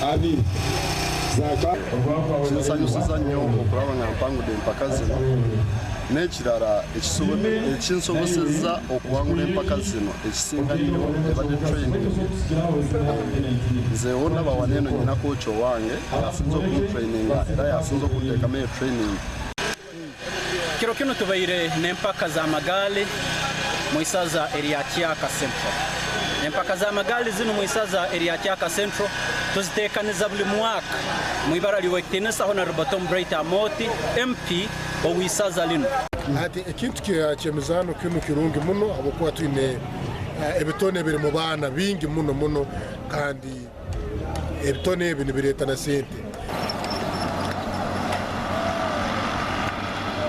20 za Kinsanyusiza nnyo okulaba nga mpangudde empaka zino n'ekirala ekinsobosezza okuwangula empaka zino ekisinga nnyo ebadde training. Nze wondaba wano eno nyina coach owange yasinze okuntraininga era yasinze okunteekamu eyo training. Kiro kinu tubaire n'empaka z'amagaali mu isaza erya Kyaka Central. Empaka z'amagaali zinu mu isaza erya Kyaka Central tuziteekaniza buli mwaka mu ibara ly'Owekitinisa Honorable Tom Bright Amooti MP ow'isaza linu. Hati ekintu ky'emizaano kinu kirungi muno habwokuba twine ebitone ebiri mu baana bingi muno muno kandi ebitone ebi nibireeta na sente.